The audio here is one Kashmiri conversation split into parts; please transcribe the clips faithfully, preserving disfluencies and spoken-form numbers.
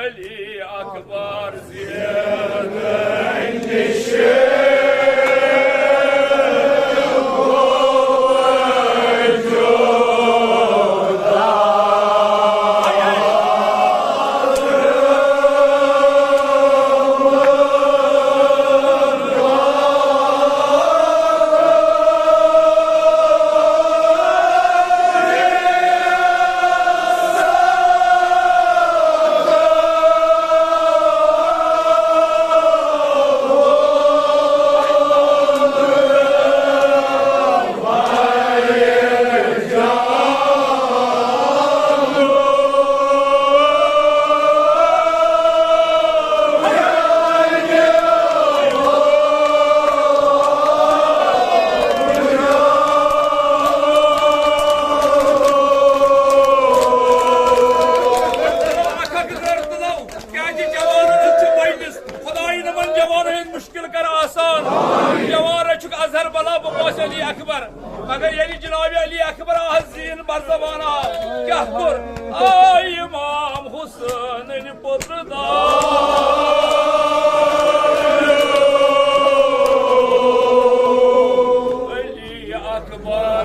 علی اکبر کیازِ جوانن ہُنٛد چھُ بٔلِس۔ خدایہِ نہٕ یِمن جوانن ہٕنٛدۍ مُشکِل کر آسان۔ جوان رٔچھُکھ اظہر بلا بہٕ پوشہِ علی اکبر۔ مگر ییٚلہِ جناب علی اکبر آز زیٖن بر زبان آو، کیٛاہ کوٚر؟ آے امام حسین پوٚتُر دار۔ علی اکبر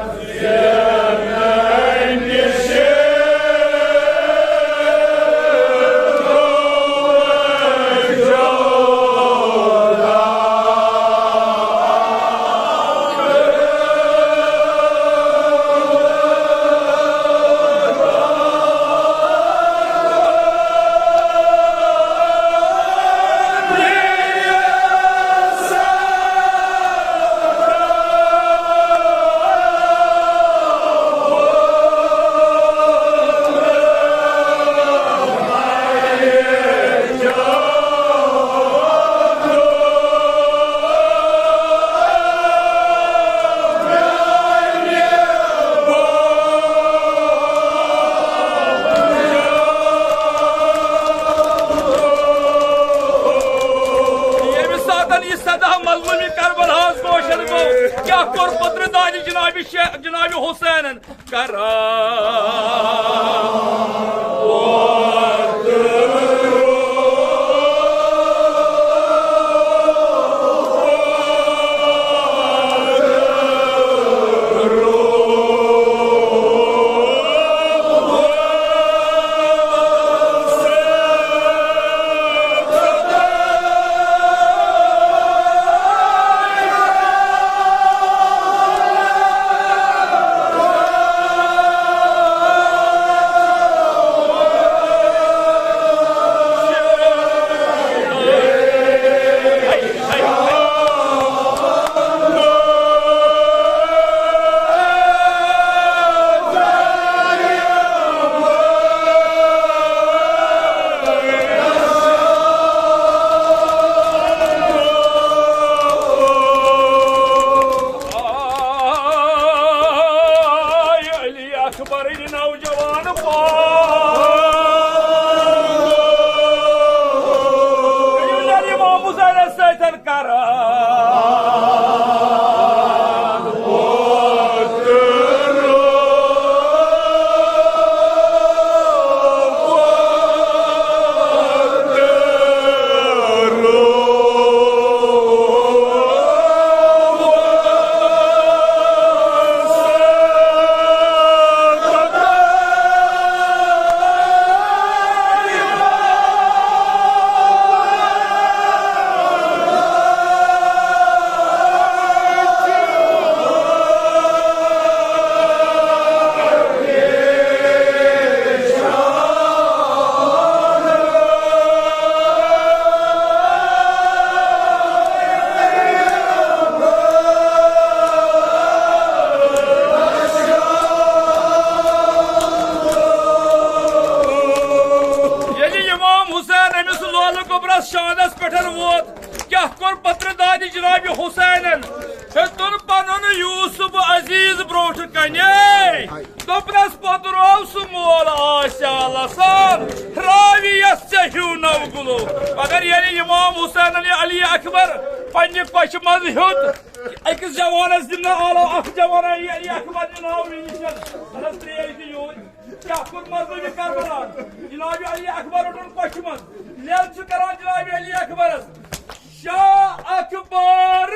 ییٚمہِ ساتَن یہِ سدا مظلوٗمی کربلاہَس گوشن گوٚو، کیٛاہ کوٚر پٔترِ دادِ جنابِ شیخ، جنابِ حسینن کران؟ آے علی اکبرٕنۍ نوجوان پان۔ یِم زن امام حسینس سۭتۍ کران۔ ییٚلہِ امام حسین أمِس لولہٕ گوٚبرس شانس پٮ۪ٹھ ووت، کیٛاہ کوٚر پترٕ دادِ جنابِ حسینن؟ ہیوٚتُن پنُن یوسف عزیز برونٛٹھ کنے۔ دوٚپنس، پوٚتُر اوس سُہ مول آسہِ آلہٕ سان، راویس ژےٚ ہیوٗ نو گُلو۔ مگر ییٚلہِ امام حسینن یہِ علی اکبر پننہِ کۄچھِ منٛز ہیوٚت، أکِس جوانس دِنہٕ آلو، اکھ جوانا یہِ علی اکبر دِنہٕ آو مےٚ نِش۔ اہن حظ، ترٛیش دِ یوٗرۍ۔ کیٛاہ کوٚر مظلوٗمِ کربلا؟ جناب علی اکبر روٚٹُن کۄچھِ منٛز۔ لیٚل چھِ کران جناب علی اکبرس۔ شاہ اکبر۔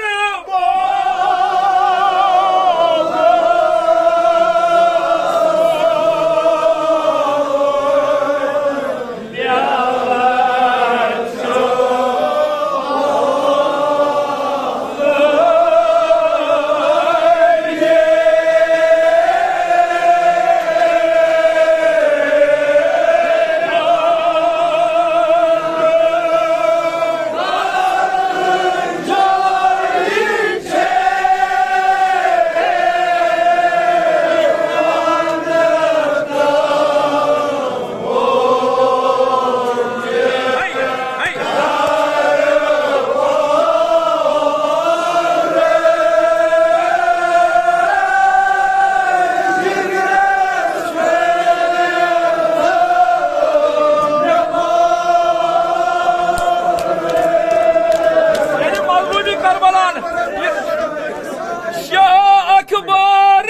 یعنی مظلوٗمِ کربلان۔ شاہ اکبر۔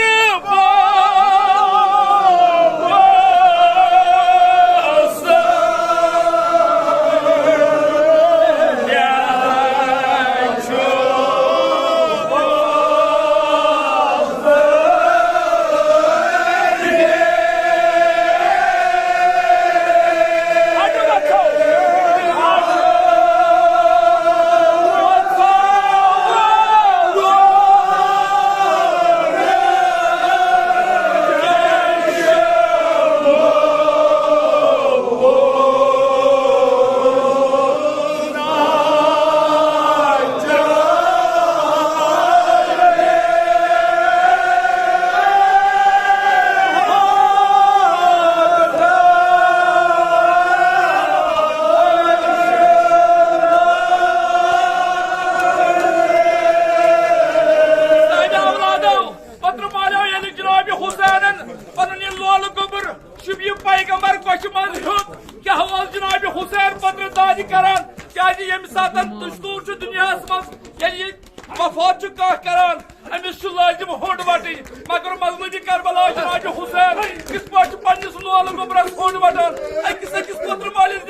سانہِ اولادو، پترٕ مالیو ییٚلہِ جناب حسینن پنُن یہِ لولہٕ گوٚبُر شبیہِ پیغمبر کۄچھِ منٛز ہیوٚت، کیٛاہ اوس جناب حسین پترٕ دادِ کران؟ کیٛازِ ییٚمہِ ساتن دستور چھُ دُنیاہس منٛز، ییٚلہِ یہِ وفات چھُ کانٛہہ کران، أمِس چھُ لٲزِم ہوٚنٛڈ وَٹٕنۍ۔ مگر مظلوٗمِ کربلا جناب حسین کِتھ پٲٹھۍ چھُ پننِس لولہٕ گوٚبرس ہوٚنٛڈ وَٹان؟ أکِس أکِس پترٕ مالِس